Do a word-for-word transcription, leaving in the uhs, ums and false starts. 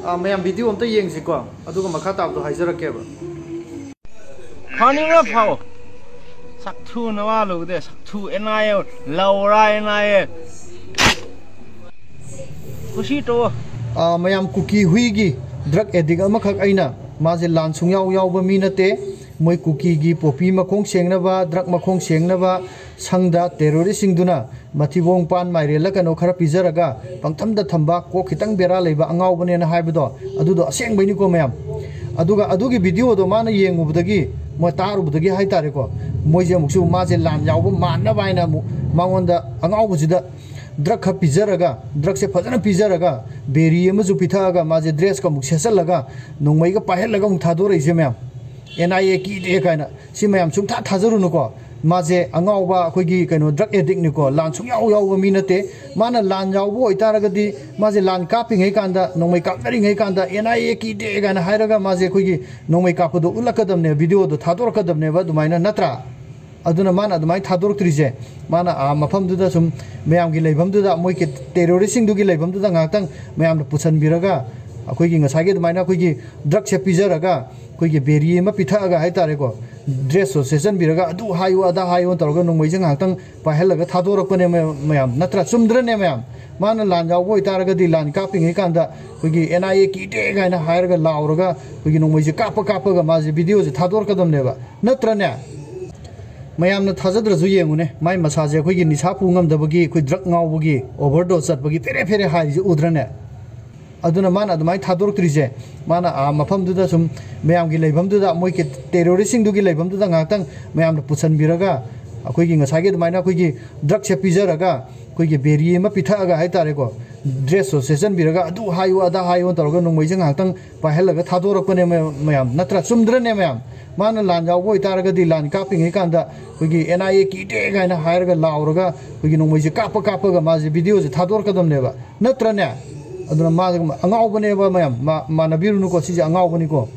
ꯑꯥ, ꯃꯌꯥꯝ ꯚꯤꯗꯤꯑꯣ ꯑꯝꯇ ꯌꯦꯡꯁꯤꯀꯣ, ꯑꯗꯨꯒ ꯃꯈꯥ ꯇꯥꯕꯗꯣ ꯍꯥꯏꯖꯔꯛꯀꯦꯕ꯫ ꯐꯥꯅꯤꯡꯕ꯭ꯔꯥ ꯐꯥꯎ꯫ ꯁꯛꯊꯨ ꯅꯋꯥ ꯂꯧꯗꯦ, ꯁꯛꯊꯨ and I A ꯂꯧꯔꯥ, and I A. ꯈꯨꯁꯤ ꯇꯧꯑꯣ꯫ ꯑꯥ, ꯃꯌꯥꯝ, ꯀꯨꯀꯤ ꯍꯨꯏꯒꯤ ꯗ꯭ꯔꯒ ꯑꯦꯗꯤꯛ ꯑꯃꯈꯛ ꯑꯩꯅ, ꯃꯥꯁꯦ ꯂꯥꯟ ꯁꯨꯡꯌꯥꯎ ꯌꯥꯎꯕ ꯃꯤ ꯅꯠꯇꯦ, ꯃꯣꯏ ꯀꯨꯀꯤꯒꯤ ꯄꯣꯄꯤ ꯃꯈꯣꯡ ꯁꯦꯡꯅꯕ, ꯗ꯭ꯔꯒ ꯃꯈꯣꯡ ꯁꯦꯡꯅꯕ ꯁꯪꯗ ꯇꯦꯔꯣꯔꯤꯁꯁꯤꯡꯗꯨꯅ ꯃꯊꯤꯕꯣꯡ ꯄꯥꯟ ꯃꯥꯏꯔꯦꯜꯂ ꯀꯩꯅꯣ ꯈꯔ ꯄꯤꯖꯔꯒ ꯄꯪꯊꯝꯗ ꯊꯝꯕ, ꯀꯣꯛ ꯈꯤꯇꯪ ꯕꯦꯔꯥ ꯂꯩꯕ ꯑꯉꯥꯎꯕꯅꯦꯅ ꯍꯥꯏꯕꯗꯣ, ꯑꯗꯨꯗꯣ ꯑꯁꯦꯡꯕꯩꯅꯤꯀꯣ ꯃꯌꯥꯝ꯫ ꯑꯗꯨꯒ ꯑꯗꯨꯒꯤ ꯚꯤꯗꯤꯑꯣꯗꯣ ꯃꯥꯅ ꯌꯦꯡꯉꯨꯕꯗꯒꯤ, ꯃꯣꯏ ꯇꯥꯔꯨꯕꯗꯒꯤ ꯍꯥꯏꯇꯥꯔꯦꯀꯣ, ꯃꯣꯏꯁꯦ ꯑꯃꯨꯛꯁꯨ ꯃꯥꯁꯦ ꯂꯥꯟ ꯌꯥꯎꯕ ꯃꯥꯟꯅꯕ ꯍꯥꯏꯅ ꯑꯃꯨꯛ ꯃꯉꯣꯟꯗ, ꯑꯉꯥꯎꯕꯁꯤꯗ ꯗ꯭ꯔꯒ ꯈꯔ ꯄꯤꯖꯔꯒ, ꯗ꯭ꯔꯒꯁꯦ ꯐꯖꯅ ꯄꯤꯖꯔꯒ, ꯕꯦꯔꯤ ꯑꯃꯁꯨ ꯄꯤꯊꯛꯑꯒ, ꯃꯥꯁꯦ ꯗ꯭ꯔꯦꯁꯀ ꯑꯃꯨꯛ ꯁꯦꯠꯆꯜꯂꯒ, ꯅꯣꯡꯃꯩꯒ ꯄꯥꯏꯍꯜꯂꯒ ꯑꯃꯨꯛ ꯊꯥꯗꯣꯔꯛꯏꯁꯦ ꯃꯌꯥꯝ꯫ ꯑꯦꯟ ꯑꯥꯏ ꯑꯦ ꯀꯤꯗꯦ ꯀꯥꯏꯅ꯫ ꯁꯤ ꯃꯌꯥꯝ ꯁꯨꯡꯊꯥ ꯊꯥꯖꯔꯨꯅꯨꯀꯣ꯫ ꯃꯥꯁꯦ ꯑꯉꯥꯎꯕ, ꯑꯩꯈꯣꯏꯒꯤ ꯀꯩꯅꯣ, ꯗ꯭ꯔꯒ ꯑꯦꯗꯤꯛꯅꯤꯀꯣ, ꯂꯥꯟ ꯁꯨꯡꯌꯥꯎ ꯌꯥꯎꯕ ꯃꯤ ꯅꯠꯇꯦ꯫ ꯃꯥꯅ ꯂꯥꯟ ꯌꯥꯎꯕ ꯑꯣꯏꯇꯥꯔꯒꯗꯤ, ꯃꯥꯁꯦ ꯂꯥꯟ ꯀꯥꯞꯄꯤꯉꯩ ꯀꯥꯟꯗ, ꯅꯣꯡꯃꯩ ꯀꯥꯞꯅꯔꯤꯉꯩ ꯀꯥꯟꯗ, "ꯑꯦꯟ ꯑꯥꯏ ꯑꯦ ꯀꯤꯗꯦ" ꯀꯥꯏꯅ ꯍꯥꯏꯔꯒ, ꯃꯥꯁꯦ ꯑꯩꯈꯣꯏꯒꯤ ꯅꯣꯡꯃꯩ ꯀꯥꯞꯄꯗꯣ ꯎꯠꯂꯛꯀꯗꯕꯅꯦ, ꯚꯤꯗꯤꯑꯣꯗꯣ ꯊꯥꯗꯣꯔꯛꯀꯗꯕꯅꯦꯕ, ꯑꯗꯨꯃꯥꯏꯅ, ꯅꯠꯇ꯭ꯔꯥ? ꯑꯗꯨꯅ ꯃꯥꯅ ꯑꯗꯨꯃꯥꯏꯅ ꯊꯥꯗꯣꯔꯛꯇ꯭ꯔꯤꯁꯦ, ꯃꯥꯅ ꯑꯥ ꯃꯐꯝꯗꯨꯗ ꯁꯨꯝ, ꯃꯌꯥꯝꯒꯤ ꯂꯩꯐꯝꯗꯨꯗ, ꯃꯣꯏꯒꯤ ꯇꯦꯔꯣꯔꯤꯁꯁꯤꯡꯗꯨꯒꯤ ꯂꯩꯐꯝꯗꯨꯗ ꯉꯥꯏꯍꯥꯛꯇꯪ ꯃꯌꯥꯝꯅ ꯄꯨꯁꯟꯕꯤꯔꯒ, ꯑꯩꯈꯣꯏꯒꯤ ꯉꯁꯥꯏꯒꯤ ꯑꯗꯨꯃꯥꯏꯅ ꯑꯩꯈꯣꯏꯒꯤ ꯗ꯭ꯔꯒꯁꯦ ꯄꯤꯖꯔꯒ, ꯑꯩꯈꯣꯏꯒꯤ ꯕꯦꯔꯤ ꯑꯃ ꯄꯤꯊꯛꯑꯒ ꯍꯥꯏꯇꯥꯔꯦꯀꯣ, ꯗ꯭ꯔꯦꯁꯇꯣ ꯁꯦꯠꯆꯟꯕꯤꯔꯒ, "ꯑꯗꯨ ꯍꯥꯏꯌꯨ, ꯑꯗꯥ ꯍꯥꯏꯌꯨ" ꯇꯧꯔꯒ ꯅꯣꯡꯃꯩꯁꯦ ꯉꯥꯏꯍꯥꯛꯇꯪ ꯄꯥꯏꯍꯜꯂꯒ ꯊꯥꯗꯣꯔꯛꯄꯅꯦ ꯃ-, ꯃꯌꯥꯝ, ꯅꯠꯇ꯭ꯔꯥ? ꯆꯨꯝꯗ꯭ꯔꯅꯦ ꯃꯌꯥꯝ? ꯃꯥꯅ ꯂꯥꯟ ꯌꯥꯎꯕ ꯑꯣꯏꯇꯥꯔꯒꯗꯤ, ꯂꯥꯟ ꯀꯥꯞꯄꯤꯉꯩ ꯀꯥꯟꯗ ꯑꯩꯈꯣꯏꯒꯤ "ꯑꯦꯟ ꯑꯥꯏ ꯑꯦ ꯀꯤꯗꯦ" ꯀꯥꯏꯅ ꯍꯥꯏꯔꯒ ꯂꯥꯎꯔꯒ, ꯑꯩꯈꯣꯏꯒꯤ ꯅꯣꯡꯃꯩꯁꯦ ꯀꯥꯞꯄ ꯀꯥꯞꯄꯒ ꯃꯥꯁꯦ ꯚꯤꯗꯤꯑꯣꯁꯦ ꯊꯥꯗꯣꯔꯛꯀꯗꯕꯅꯦꯕ, ꯅꯠꯇ꯭ꯔꯅꯦ? ꯃꯌꯥꯝꯅ ꯊꯥꯖꯗ꯭ꯔꯁꯨ ꯌꯦꯡꯉꯨꯅꯦ, ꯃꯥꯏ ꯃꯁꯥꯁꯦ ꯑꯩꯈꯣꯏꯒꯤ ꯅꯤꯁꯥ ꯄꯨ ꯉꯝꯗꯕꯒꯤ, ꯑꯩꯈꯣꯏ ꯗ꯭ꯔꯒ ꯉꯥꯎꯕꯒꯤ, ꯑꯣꯚꯔꯗꯣꯁ ꯆꯠꯄꯒꯤ ꯐꯦꯔꯦ ꯐꯦꯔꯦ ꯍꯥꯏꯔꯤꯁꯦ ꯎꯗ꯭ꯔꯅꯦ? ꯑꯗꯨꯅ ꯃꯥꯅ ꯑꯗꯨꯃꯥꯏꯅ ꯊꯥꯗꯣꯔꯛꯇ꯭ꯔꯤꯁꯦ, ꯃꯥꯅ ꯑꯥ ꯃꯐꯝꯗꯨꯗ ꯁꯨꯝ, ꯃꯌꯥꯝꯒꯤ ꯂꯩꯐꯝꯗꯨꯗ, ꯃꯣꯏꯒꯤ ꯇꯦꯔꯣꯔꯤꯁꯁꯤꯡꯗꯨꯒꯤ ꯂꯩꯐꯝꯗꯨꯗ ꯉꯥꯏꯍꯥꯛꯇꯪ ꯃꯌꯥꯝꯅ ꯄꯨꯁꯟꯕꯤꯔꯒ, ꯑꯩꯈꯣꯏꯒꯤ ꯉꯁꯥꯏꯒꯤ ꯑꯗꯨꯃꯥꯏꯅ ꯑꯩꯈꯣꯏꯒꯤ ꯗ꯭ꯔꯒꯁꯦ ꯄꯤꯖꯔꯒ, ꯑꯩꯈꯣꯏꯒꯤ ꯕꯦꯔꯤ ꯑꯃ ꯄꯤꯊꯛꯑꯒ ꯍꯥꯏꯇꯥꯔꯦꯀꯣ, ꯗ꯭ꯔꯦꯁꯇꯣ ꯁꯦꯠꯆꯟꯕꯤꯔꯒ, "ꯑꯗꯨ ꯍꯥꯏꯌꯨ, ꯑꯗꯥ ꯍꯥꯏꯌꯨ" ꯇꯧꯔꯒ ꯅꯣꯡꯃꯩꯁꯦ ꯉꯥꯏꯍꯥꯛꯇꯪ ꯄꯥꯏꯍꯜꯂꯒ ꯊꯥꯗꯣꯔꯛꯄꯅꯦ ꯃ-, ꯃꯌꯥꯝ, ꯅꯠꯇ꯭ꯔꯥ? ꯆꯨꯝꯗ꯭ꯔꯅꯦ ꯃꯌꯥꯝ? ꯃꯥꯅ ꯂꯥꯟ ꯌꯥꯎꯕ ꯑꯣꯏꯇꯥꯔꯒꯗꯤ, ꯂꯥꯟ ꯀꯥꯞꯄꯤꯉꯩ ꯀꯥꯟꯗ ꯑꯩꯈꯣꯏꯒꯤ "ꯑꯦꯟ ꯑꯥꯏ ꯑꯦ ꯀꯤꯗꯦ" ꯀꯥꯏꯅ ꯍꯥꯏꯔꯒ ꯂꯥꯎꯔꯒ, ꯑꯩꯈꯣꯏꯒꯤ ꯅꯣꯡꯃꯩꯁꯦ ꯀꯥꯞꯄ ꯀꯥꯞꯄꯒ ꯃꯥꯁꯦ ꯚꯤꯗꯤꯑꯣꯁꯦ ꯊꯥꯗꯣꯔꯛꯀꯗꯕꯅꯦꯕ, ꯅꯠꯇ꯭ꯔꯅꯦ? ꯑꯗꯨꯅ ꯃꯥꯁꯦ ꯑꯉꯥꯎꯕꯅꯦꯕ ꯃꯌꯥꯝ, ꯃꯥ-, ꯃꯥꯟꯅꯕꯤꯔꯨꯅꯨꯀꯣ, ꯁꯤꯁꯦ ꯑꯉꯥꯎꯕꯅꯤꯀꯣ꯫